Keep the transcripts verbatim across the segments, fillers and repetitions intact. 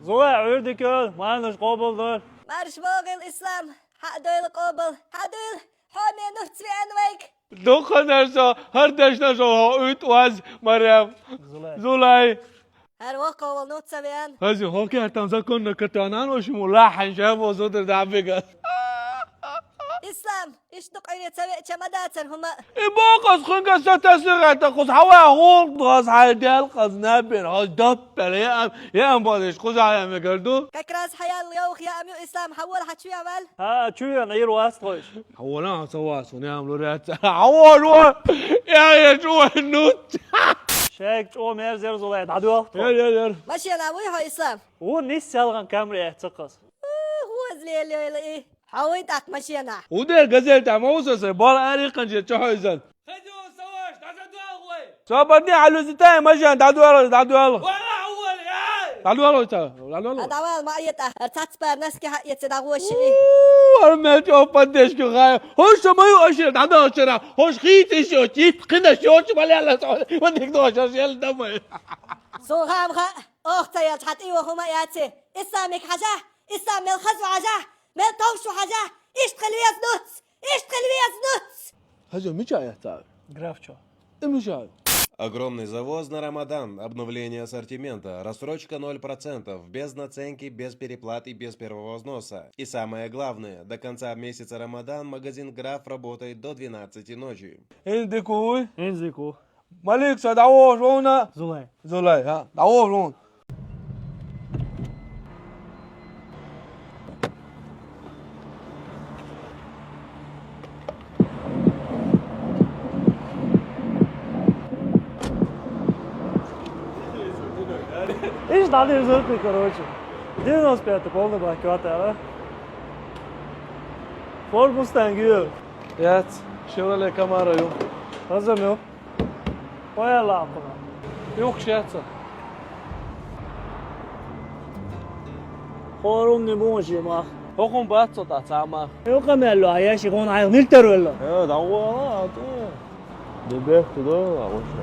Зулай, Ӏуьйре дика йойла, марханаш къобалдойла. Марша вогӀийла, Ислам, хьадойла къобал, хьадойла, хьо мел нуц веана вайга. Дукханарша, хӀара дешнаш хьо уьйтӀа ваз, Марем. Зулай. Зулай. ХӀара воккхавал нуц ца веана. ХӀази хӀокхертан законна катана, ошиму лахьан жаво зудар дабига. Ислам, иштта къайре ца веача ма дацар хӀума. И бокъас хунга са тасигӀата, кхуз хьава хулдгъаз хьай делкъаз набир, хьо доппер, я ам, я ам бозиш, кхуз хьая мегар ду. Как раз хьаял йовх я ам ю, Ислам, хьавол хьачуя вал. Хьа, чуя, Ӏир васт хойш. Хьавола, хьа ца вас, хӀуни ам лур яц. Хьавол, я, я, чуя, ну. Шайк чӀо мерзер Зулай, дӀадоьлху тхо. Яр, яр, яр. Машина вуй хьо, Ислам? Ву нис селган камри эццакхас. У, хӀуаз лелойла и. Хьо вуй тӀаккха машина? Удер газель тӀа ма вусасай, бала ари кханче чохьойзан. Хазион саваш, дӀазадоал вай. Со бадни хьалузитай машина, дӀадоал, дӀадоал. Вара хьавал, яй! ДӀадоал ца, дӀадоал. А давал ма ета, цацпар наски хьа эца дагӀоши. У, армел чо поддержку хай. Хош ма ю ашир, дӀадоал шира. Хош хит ишо, чит кхина шо, чи баляла со. Вадик доша шел домой. Сухам ха. Ох, ца ялч хьатӀи ва хӀума яци. Исламик хьажа, Ислам мел хазу хьажа, мел товшу хьажа, ишт хил вез нуц, ишт хил вез нуц. Хазу мича яца? Графчо. И мича? Огромный завоз на Рамадан, обновление ассортимента, рассрочка ноль процентов, без наценки, без переплат и без первого взноса. И самое главное, до конца месяца Рамадан магазин Граф работает до двенадцати ночи. Индикуй. Индику. Малик, ца дӀавош вуна? Зулай. Зулай, хьа, дӀавош вуна. Ишт дӀадирзур ты, короче. Девяносто пятый полный бак хьоттар, а? Форд Мустанг ю. Яц, Шевроле Камаро ю. Хаза ма ю. Хьо яла акхуна? Юхаш яц. Хорум не бу ши мах. ХӀокхун бац цо тӀа ца мах. Юха мел ло, а я ши гӀун айгӀ нил тар велла. Э, дӀавала, а тӀе. Дебех туда, а вот что.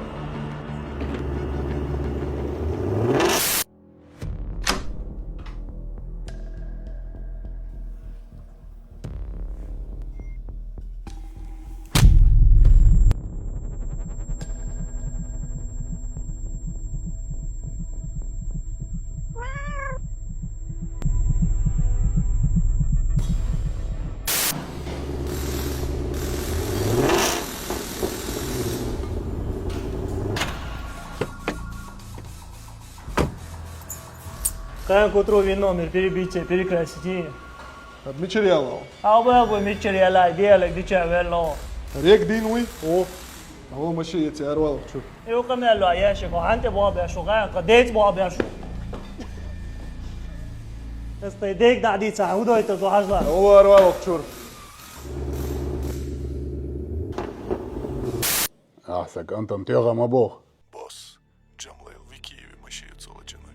Кхаьн кутро вин номер перебить, перекрасить. Мичара яллал? Абу, абу, мичара яллал, диалек дича велло. Рек дин уй? О. Ало, маши, я тебя арвал чур. Юха мел ло, я ши, хо, хьанте бо бешу, кхаьн, кхо, дец бо бешу. Эстай дек да дица, удой то гажла. Ало, арвал чур. А, сак, Антон, тёга ма бо. Босс. Джамлейл, ви Киеве маши цолачанак.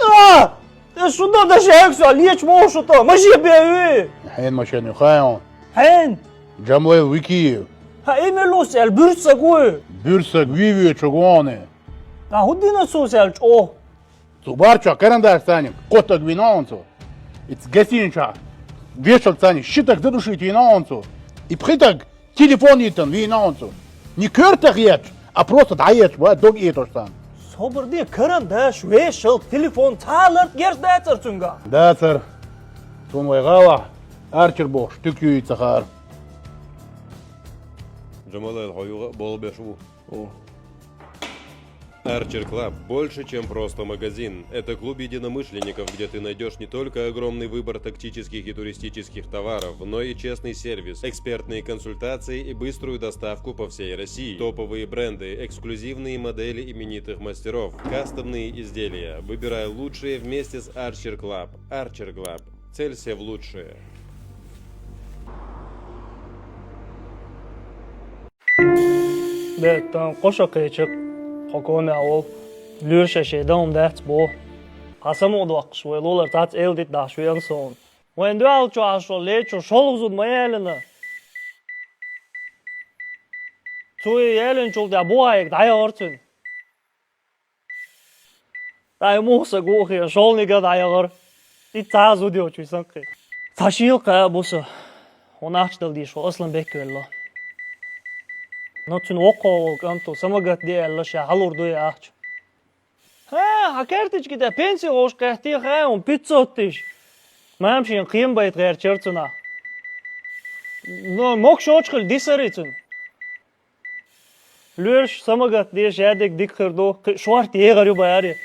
А! Э, шуда да шег со, леч мо шута, маши беви. Хьен маши ю, хай он. Хьен? Джамлейл, ви Киев. Ха, имя лус, эл бюрсагу. Бюрсаг, ви, ви, чугоне. А худина сус, эл чо. Цу барча карандаш саник, котак винаунцу. Иц гасинча, вешак саник, щитак задушить винаунцу. И пхитак телефон итан винаунцу. Не кёртах ец, а просто да ец, ва, дог итош сан. Собар де карандаш, вешал, телефон, цалар герш дацар цунга. Дацар. Цун вай гала, арчир бо, штык юй цахар. Джамалайл хо юга бол бешу. О. Archer Club больше, чем просто магазин. Это клуб единомышленников, где ты найдешь не только огромный выбор тактических и туристических товаров, но и честный сервис, экспертные консультации и быструю доставку по всей России. Топовые бренды, эксклюзивные модели именитых мастеров, кастомные изделия. Выбирай лучшие вместе с Archer Club. Archer Club. Целься в лучшее. Беттан, къоша кхечи, хӀокхо мел вол. Луьйша шедан дац бо. Хьа самукъадоаккхаш вай лулар цац эл дит даш вен сон. Вайн дуьхьал чу Ӏаш шо лечу шолгӀа зуда ма ялина. Цу ялинчул тӀехьа бугӀайг дӀаяхар цуьнан. Ай, муха са гуухе, шолнига дӀаяхар. И цхьа зуда йоцуш санкхи. Цхьа шийла кхаъ бу со. Хьо нахча дала дийша, хьо Асланбек велла. Но цуьнан воккхо волу кӀанто, самагат де аьлла, ша хьалур дуй ахча. ХӀа, хьан карточки тӀе пенсий гӀовш кхеттий хьан, пятьсот тысяч. Мамашин кхема байта гӀертачара цунах. Но могуш йоцуш хила дисарий цуьнан? Лоьраш самагат деш, ядиг дика хир ду, кхин шорта егӀар ю баьри.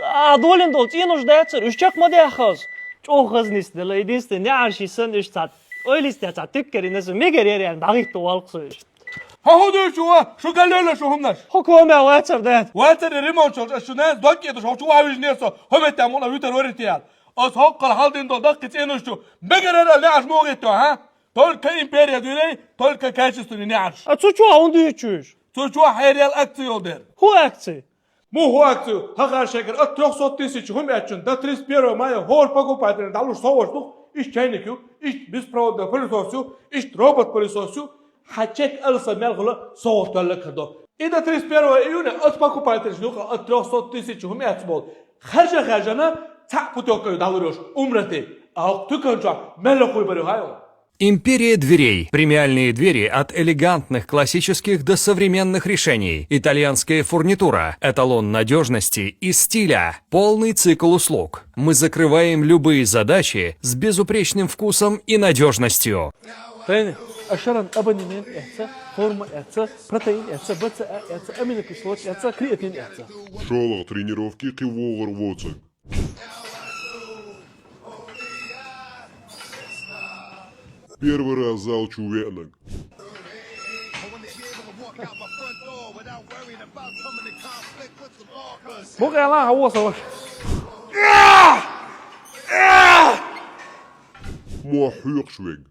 А долин долу цӀенош дацара, уьш чекх ма даьххаза. ЧӀогӀа хаза нисделла, единственный, неӀарший санна, уьш цхьа ойлистя цхьа тиккарина со, мегар яр яьлла, дӀагӀитта валкха со уьш. Хьо хӀун дуьйцу ван? Шу галлёна шу хӀуманаш? Хьо комаьл вацар дац. Вацар ремонт шолчу, аш шу нана доккхе ду, хьо чу ван вижне со, хӀо метта муна витар варитиял. Ас хӀоккхал хьал дин долу даккхи цӀенош чу, мегар яр яьлла, неӀарш муха гӀитто, хьа? Только империя дверей, только качественный неӀарш. А цу чохь хӀун дуьйцу уьш? Цу чохь хьерел акци йолу дера. ХӀун акци? Муха акци? ХӀокхара шегара от трёхсот тысяч хӀума эцчунна до тридцать первого мая хӀора покупатель дӀалуш совгӀаташ ду, иштта чайник ю, иштта беспроводный пылесос ю, иштта робот-пылесос ю, хьан чек алсам мел хуьлу совгӀат тоьлларг хир ду. И до тридцать первого июня от покупатель юкъа от трёхсот тысяч хӀума эцна болу. Харжа-харжана цхьаъ путёвка ю дӀалур йолуш, умрати. А хӀокху туькан чохь мел лакхуй бар ю хьайо. Империя дверей. Премиальные двери от элегантных классических до современных решений. Итальянская фурнитура. Эталон надежности и стиля. Полный цикл услуг. Мы закрываем любые задачи с безупречным вкусом и надежностью. Тайна, ашаран абонемент эца, форма эца, протеин эца, Б Ц А эца, аминокислот эца, креатин эца. ШолгӀа тренировки кхин вогӀур воцург. Первый раз зал чу веанарг. Бу къела хьан воса ваша? Мох хьоькхуш верг.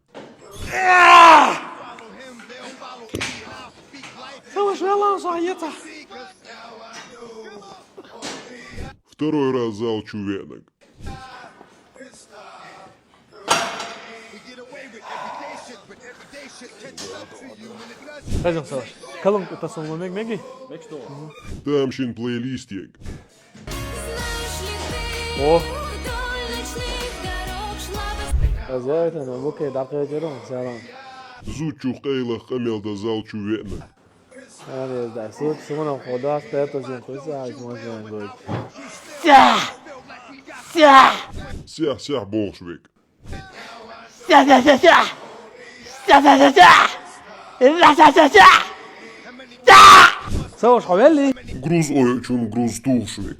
Ца ваша велла со хьан еца? Второй раз зал чу веанарг. Хазам саваш. Колонка тасалма мег меги? Тамашийна плейлист ерг. О. Азайтана букей дакъетирун салам. Зудчух къайлах къамел дан зал чу веанарг. Ана иза дай сут, суна худас петазин куса ай мозан гой. Сяхь! Сяхь! Сяхь, сяхь бохуш верг. Сяхь, сяхь, сяхь, сяхь! Сяхь, сяхь, сяхь, сяхь! Сяхь, сяхь, сяхь! Сяхь! Саваш хьо велли? Груз ойучун груз тухуш верг.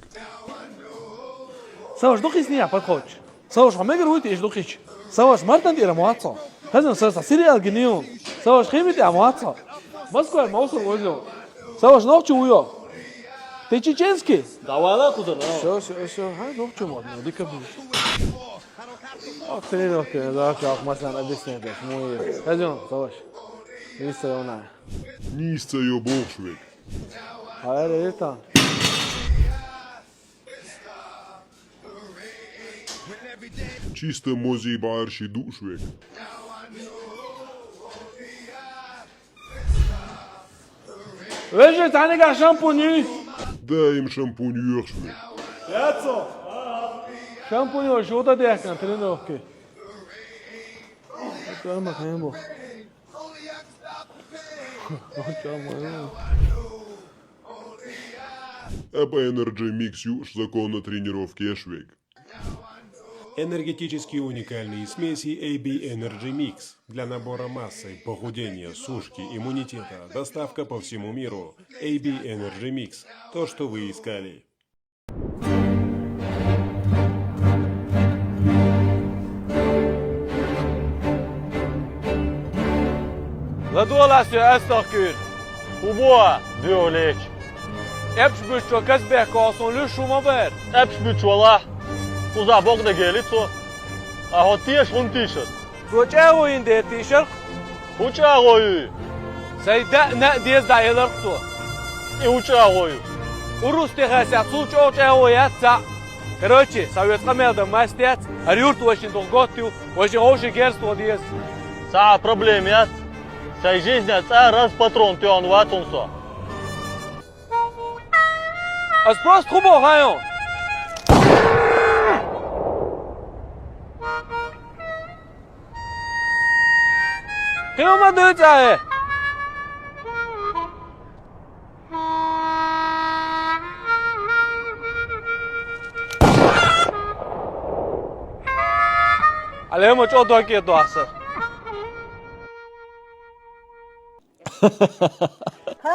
Саваш дукхисния подходчу. Саваш хьо мегар вуйти иш дукхича? Саваш мартан тӀера моццо. Хазан сарса сериал гинийун. Саваш химит а моццо. Москва мовсур возил. Саваш нохчу вуйо. Ты чеченский? Давала кузана. Всё, всё, всё. Хай нохчу мод, ну, дика бу. Ох, тренировка, да, как маслан объяснять, мой. Хазан, Саваш. Виса ёна. Нийса йо бохуш верг. Хайра, это. Чисто мозий бӀарший дууш верг. Вежа, цхьаьннегахь шампунь юй? Даим шампунь йоьхуш верг. Яцо? Шампунь йоьхуш, вот это яхкан тренировки. Прямо к нему. Об Energy Mix юуш законно тренировки еш верг. Энергетические уникальные смеси A B Energy Mix для набора массы, похудения, сушки, иммунитета. Доставка по всему миру. A B Energy Mix. То, что вы искали. ЛадогӀалахь соьга астагӀа куьйра. ХӀун боху, дуьхьал леча? Эпча буьттачо касбехкахь суна луьйш хӀума бара. Эпча буьттачу валахь, кхузахь бокъо дагели цо. Ахьа хьо теша хӀунда тийшар? Цо чӀагӀо йина дера тийшар-кх. ХӀун чӀагӀо ю? Сайн даъ-наъ деза дӀаэлар-кх цо. И хӀун чӀагӀо ю? Урус техасехь цул чӀогӀа чӀагӀо яц цхьаъ. Короче, сан веца къамел дан мас дац, хӀара юрт вайшинна дукха готта ю, вайшин ховший герз тоха деза. Цхьа а проблема яц. Сайн жизнь цӀа раз патрон тоьхна вац хьуна со. Аз просто хӀун боху хьайо? Кхин ма дуьйцу ахьа? Алема чӀо доккхе доса. ХӀа,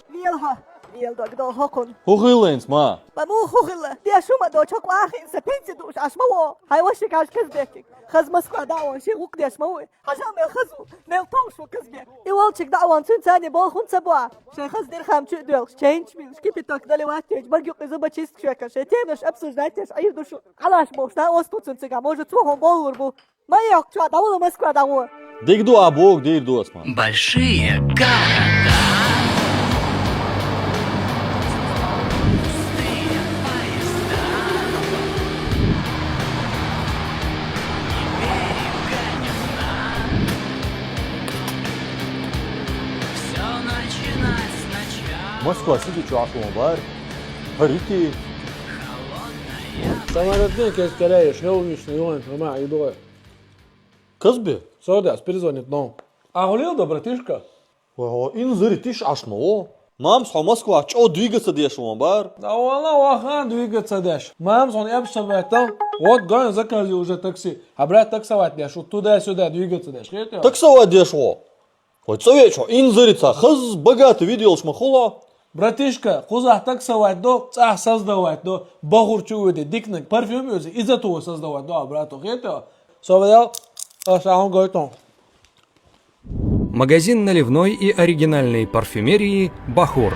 вела хьо, вела дог догӀу хӀокхунна. ХӀун хилла хӀинца, ма? Ма муха хӀун хилла? Деш хӀума доцу хьо кхахийна, сан пенси дууш Ӏаш ма во. Хьайн вашигаш Казбекиг. Хаза Москва дӀа а вон, шен гӀуллакх деш ма ву. Хьажал мел хаза ву, мел товш ву Казбек. И волчиг дӀа а вон, цуьнан царна болх хӀунда ца бо? Шайн хаза дирхам чу а доьлхуш, чейнчмилш, кипяток наливать деш, баргюкъе зубочистка шоькхуш, шайн темаш обсуждать деш, Ӏийр ду шу. Хьалаш бохуш, дӀа оцу цуьнан цигахь, может, цо хьуна бовлур бу. Ма йоккху чохь, дӀавала Москва дӀагӀо. Дика ду, а богу дийр ду ас ма. Большие города. Москва сиди чохь ма бара. ХӀара ити. Самарат не кескаляешь, не умничный, он, мама, и дура. Казбек? Со да, перезвонит, но. А хулил да, братишка? Ого, инзаре тиш Ӏаш ма во. Мамас хьо Москва чӀо двигаться деш вон бар. Да валла, вахан двигаться деш. Мамас хьо эпсовать там. Вот, ган закази уже такси. А брат таксовать деш, вот туда-сюда двигаться деш. Хетё? Таксовать деш во. Вай цӀа веча, инзарица, хаз богатый вид йолуш ма хула. Братишка, кхузахь таксовать до, цӀахь создавать до, бахур чу вуьди, дикнаг парфюм оьзу, иза ту создавать до, а брату хетё? Со вел, а сахун гойтон. Магазин наливной и оригинальной парфюмерии «Бахур».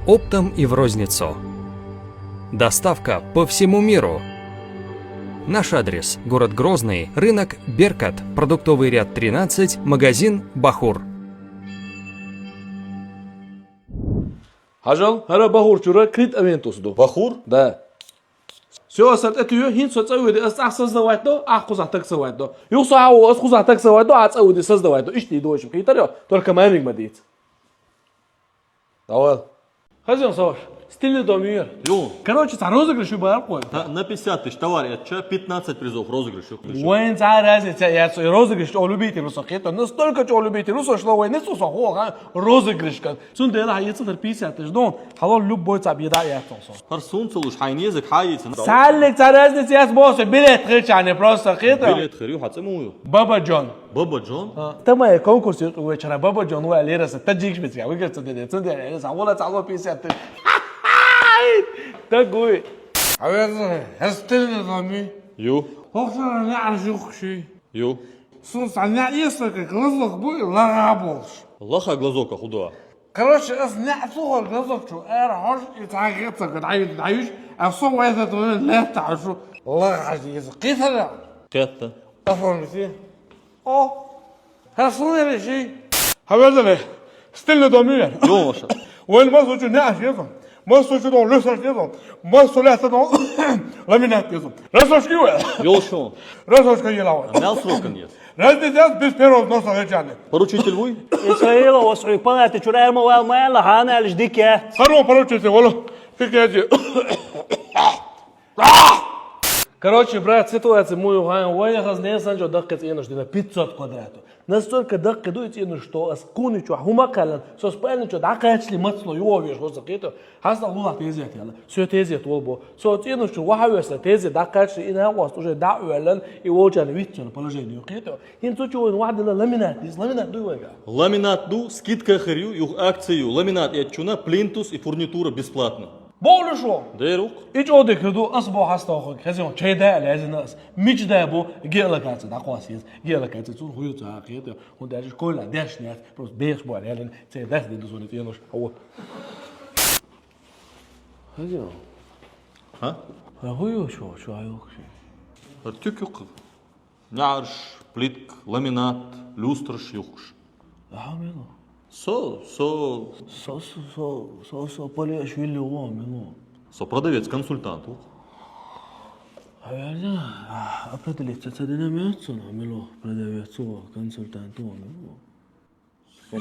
Оптом и в розницу. Доставка по всему миру. Наш адрес: город Грозный, рынок Беркат, продуктовый ряд тринадцать, магазин «Бахур». Хьажал, хӀара Бахур чура Крит Авентус ду. Бахур? Да. Всё, аса тӀе туьйху, хӀинца со цӀа вуьди, ас цӀахь создавать до, ахь кхузахь таксовать до. Юха со хьан ву, ас кхузахь таксовать до, ахь цӀа вуьди, создавать до. Иштта и дочим, хийтар ю, только мамиг ма дийца. Давай. Хазин сош, стильный дом мира. Ю. Короче, цхьа розыгрыш ю бара кхой. Та, на пятьдесят тысяч товар эцча, пятнадцать призов розыгрыш ю. Вайн цхьа разница яц, и розыгрыш чӀо любитель ву со хетар. Настолько чӀо любитель ву со, что вайн несу со хо, ха, розыгрыш кан. Цундела хьан ецалар пятьдесят тысяч дон, хьало любой цхьа беда яц со. ХӀара сунца луш, хьайн езаг хьаийца. Саллик цхьа разница яц босса, билет хир чарни просто хетар. Билет хир ю, хьан цӀа ма ву ю? Баба Джон. Баба Джон? А. Тамай конкурс ю вечера Баба Джон ву алираса, таджик шпицка, выиграть ца деде, цундела, аса, вола цхьа ло пятьдесят тысяч. Так гуй. А вы это, стильный дом ми? Ю. ХӀокхара неӀарш юхкуш ю. Ю. Сун цхьа неӀ эсар как глазок бу, лаха болуш. Лаха глазока хӀун ду? Короче, ас неӀ тухар глазок чу, ара хьожа, и цхьа гӀе ца гӀе, дӀаюьйту, дӀаюьйту, а со вайса ту летта хьожу, лаха хьожа иза. Кхетара? Кхетта. Оформите. О! ХӀара сун яра ши? Хьан везале, стильный дом ю яра? Ю, ваша. Вайн массо чу неӀарш еза. Массо чу дон лесаш еза. Массо лаьцна дон ламинат еза. Росошка ю вай? Йолуш ю. Росошка ела вай. Мел срокан еза? Разница без первого взноса гӀечарна. Поручитель вуй? Исраила, вас хьуй палати чура ма вал ма яла, хьана алиш дика. Харо поручитель, вала. Фиг я зи. Короче, брат, ситуация муй вайн, вай хаза несан чо даккхи цӀенош дина пятьсот квадратов. Настолько даккхи ду и цӀенош, что ас кхуни чохь хӀума кхаьллан, со спальни чо дӀакхачли мацло йовеш хӀорса кхетар. Хьастагъ гӀуллакх тезет яла. Со тезет вол бо. Со цӀенош чу вахьа весла тезет дӀакхачли и накъост уже дӀа а ваьллан, и волчарна виттина положение ю кхетар. ХӀинца цу чу вайн вахьа дила ламинат, иза ламинат дуй вайга? Ламинат ду, скидка хир ю, юха акция ю. Ламинат эцчуна плинтус и фурнитура бесплатно. Бовлуш ву? Дера ву-кх. И чӀогӀа дика ду, ас бо хьастагӀа хӀокхуьнга. Хеза, чай даьа лаьзина ас. Мича да бу, геолокация дӀакхосса еза. Геолокация цунна хӀун ю ца хета. ХӀунда аьлча школа деш яц, просто бехаш бу аьлла, церан дас де ду суна цӀенош. Хьо. Хеза. Хьа? Хьа хӀун ю шу, шу хьа юхкуш? ХӀара туька ю-кх. НеӀарш, плитка, ламинат, люстраш юхкуш. Ахьа мила ву? Со, со. Со, со, со, со, со Палиашвили ву, мила ву? Со продавец-консультант ву. Хьаверна, а, определиться ца дина меца, мила ву, продавец ву, консультант ву, мила ву?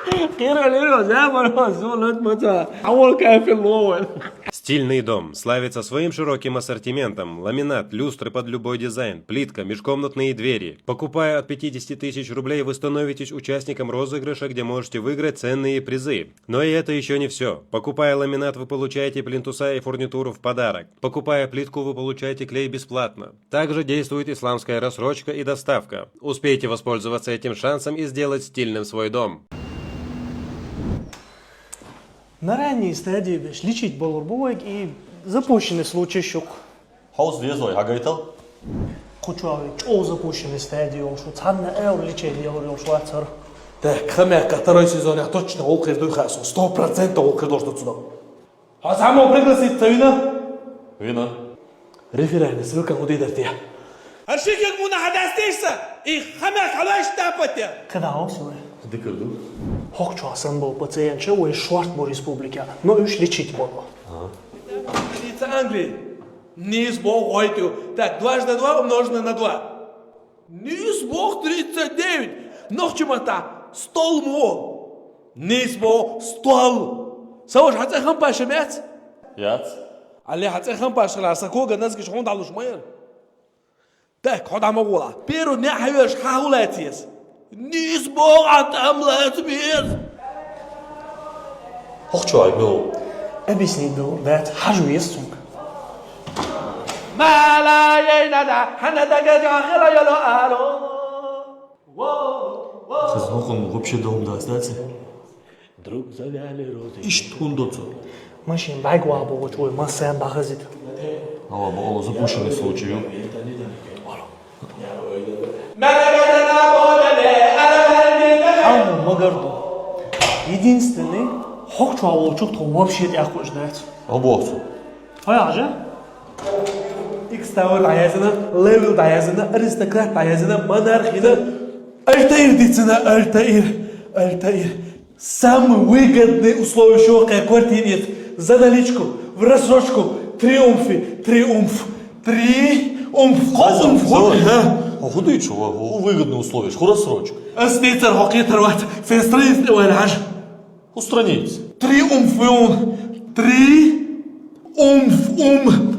Кхералера, зама, зулат маца. Авал кафе ловал. Стильный дом славится своим широким ассортиментом. Ламинат, люстры под любой дизайн, плитка, межкомнатные двери. Покупая от пятидесяти тысяч рублей, вы становитесь участником розыгрыша, где можете выиграть ценные призы. Но и это еще не все. Покупая ламинат, вы получаете плинтуса и фурнитуру в подарок. Покупая плитку, вы получаете клей бесплатно. Также действует исламская рассрочка и доставка. Успейте воспользоваться этим шансом и сделать стильным свой дом. На ранней стадии беш лечить болур бу вайга и запущенный случай шух. Хьовса дезой, хьагайтал? Кхучови чӀо запущенный стадии йолуш ву, цхьанна а лечение йолур йолуш вацара. Так, хамаьрка второй сезонехь точно гӀуллакх хир дуй хаьа суна, сто процентов гӀуллакх хир долуш ду цунах. Хьо цхьаммо пригласить ца вина? Вина. Реферальный ссылка хӀун дийр дара те? Хьан ши килг муна хьан дастийша сан? И хамех хьалойш тапате? КхидӀа хьовса вай. Дикар ду. ХӀокху чохь санна болу пациенташ вай шорта бу республике, но уьш лечить болу. Ага. Больница Англии. Нийса боху гӀойту. Так, дважды два умноженное на два. Нийса боху тридцать девять. Нохча маттахь стол мо. Нийса боху стол. Сан ваша, хьан цӀе Хампаша ма яц? Яц. Алле, хьан цӀе Хампаша хилахь, сан кога нозгаш хьуна дӀалуш ма яра. Так, хьо дӀа ма гӀолахь. Первый неӀ хьан веш хьан хӀун лаьцна еза? Нийса боху, Ӏан тӀам лаца беза. ХӀокху чохь мила ву? Объяснить ду, дац, хьажа веза цунга. Мала ей нада, хьан дага хила йолу аро. Хаза хӀокхунна вообще дом дац, дац? Друг завяли розы. Иштта хӀунда ду цо? Машин бӀаьрг ван бохучу вай массарна дӀахазийта. Ава, боху, запущенный случай ю. Хьан магар ду? Единственный, хӀокху чохь волчух тхо вообще тӀех кхуьуш дац. Обохцу. Хьо яхьажа? X Tower дӀаяздина, Level дӀаяздина, Аристократ дӀаяздина, Монарх йина, Альтаир дицина, Альтаир, Альтаир. Самый выгодный условия шо кхе квартира эца. За наличку, в рассрочку, Триумфе, Триумф, Триумф, Хаза, Триумф, хаза. Хьо хӀун дуьйцу, хӀу, хӀу выгодный условия, хӀу рассрочка? Ас дийцар хьо кхетар вац, фестроинс тӀе ваьлла хьажа. Устранить. Триумф, ум. Триумф, ум.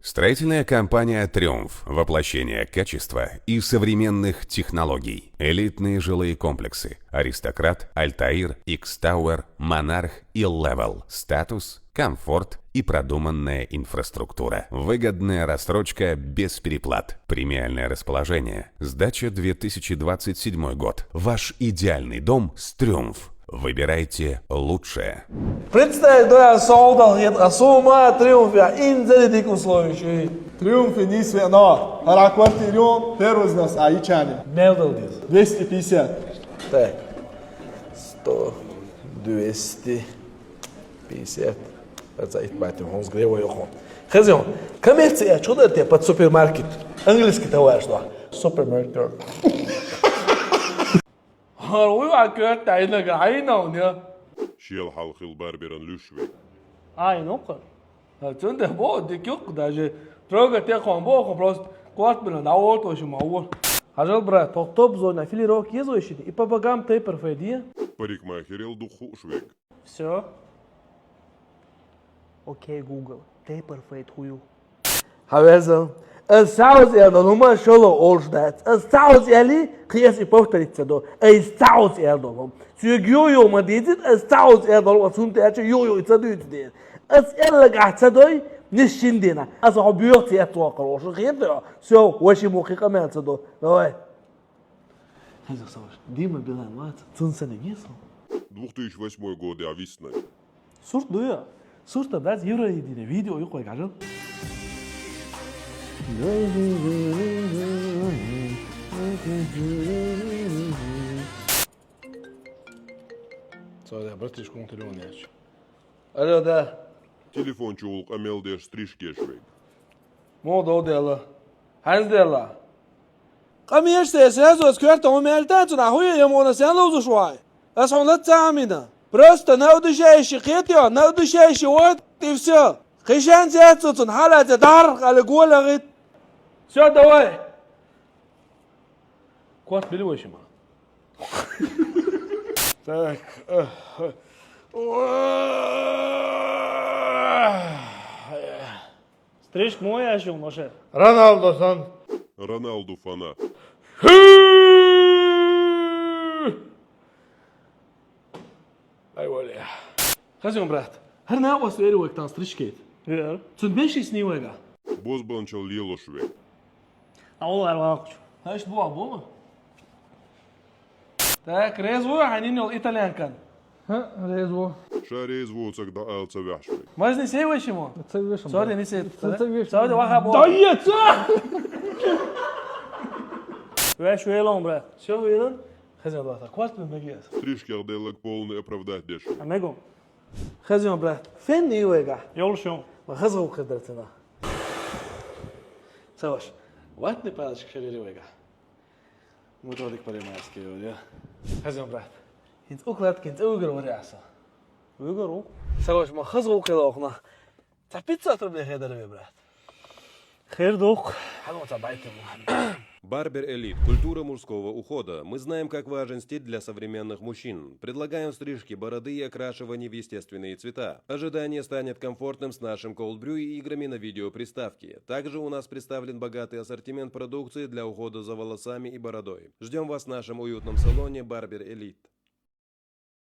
Строительная компания «Триумф». Воплощение качества и современных технологий. Элитные жилые комплексы. Аристократ, Альтаир, X Tower, Монарх и Level. Статус, комфорт и продуманная инфраструктура. Выгодная рассрочка без переплат. Премиальное расположение. Сдача две тысячи двадцать седьмой год. Ваш идеальный дом с «Триумф». Выбирайте лучшее. Представь, да, я солдат, я, а сума, Триумф, я инзали дик условия, ещё и Триумф, и не свет, но, а квартиру, первый взнос, а и чане? Мел дал дис. Двести пятьдесят. Так. Сто, двести пятьдесят. Хаза ит баттим, хьуна гревой йоху. Хаза йоху. Коммерция, что да те под супермаркет? Английский товар, что? Супермаркет. ХӀара вуй ван коьрта дӀайинарг, хьайна ву, я? Шел хьал хил барберан луьш ве. Ай, ну-кха. Ха, цуьнан тӀе боху, дика юккха даже. Трогать тӀе кхоьн боху, просто корта бина дӀаволу тхо шу ма ву. Хьажал, брат, тхо топ зона филировка еза вай шиъ, и по бокам тейпер фейде. Парикмахерел дукха хууш век. Всё. Окей, Google, тейпер фейд хӀу ю? Хьан веза? Ас цхьаъ оза эр долу хӀума шоло олуш дац. Ас цхьаъ оза элли, кхин ас и повторить ца до. Ай, ас цхьаъ оза эр долу хӀума. Соьга йо-йо ма дийцина, ас цхьаъ оза эр долу, ас хӀунда аьлча йо-йо и ца дуьйцу дела. Ас эллагахь ца дой, нис шин дина. Ас хьо боьха ца эццо кхарошу, хетта? Всё, ваши мухи къамел ца до. Давай. Хьеза, Саваш, Дима Билан вац, цунна санна гесал. Двух тысячи восьмой годехь виснарг. Сурт дуй? Сурт дац, Евровидение видео юкъе гажал. Цо да, братишка, хӀун телефон яц? Алло, да. Телефон чу ву къамел деш, стрижка еш век. Муха дов делла? Хьаьнца делла? Къамелаш те, сразу ас коьрта хӀума аьлла дац, нах хӀун я, я муна сен ловзуш вай? Ас хьуна лаца ца Ӏамина. Просто на удушающий кхетайо, на удушающий вот, и всё. Кхин шанс яц цунна, хьала ца дарх, али гола гӀит. Всё, давай. Корта били вай шима. Так. Э, э. Стрижка мой ашил, Моше. Роналдо сан. Роналду фана. Ай, Оля. Хазион, брат. Хар на вас верю, как там стрижкет. Вер. Цун беши снивега. Бозбанчал лелошве. А ол арвакуч. Знаешь, два бома. Так, резво, ханинел итальянкан. Ха, резво. Шарез воцак да алца вяшве. Можно сей вешимо? Це вешам. Сори, не сей. Це вешам. Сори, ваха бо. Да є це! Веш велон, брат. Все, вилан? Хазион, брат. Кварт мегиас. Стрижках делак полный оправдать деш. А мегу. Хазион, брат. Фен нивега. Йолшон. Ма хазгал кадратина. Саваш. Ватни палачка шерери вега. Мутодик паримайски, я. Хазион, брат. Хинц укладки, хинц угр вариаса. Выгору. Саваш, ма хазгал кадохна. Та пятьсот рублей хедар ве, брат. Хер дух. Хазгал та байтему. Барбер Элит. Культура мужского ухода. Мы знаем, как важен стиль для современных мужчин. Предлагаем стрижки бороды и окрашивание в естественные цвета. Ожидание станет комфортным с нашим cold brew и играми на видеоприставке. Также у нас представлен богатый ассортимент продукции для ухода за волосами и бородой. Ждем вас в нашем уютном салоне Барбер Элит.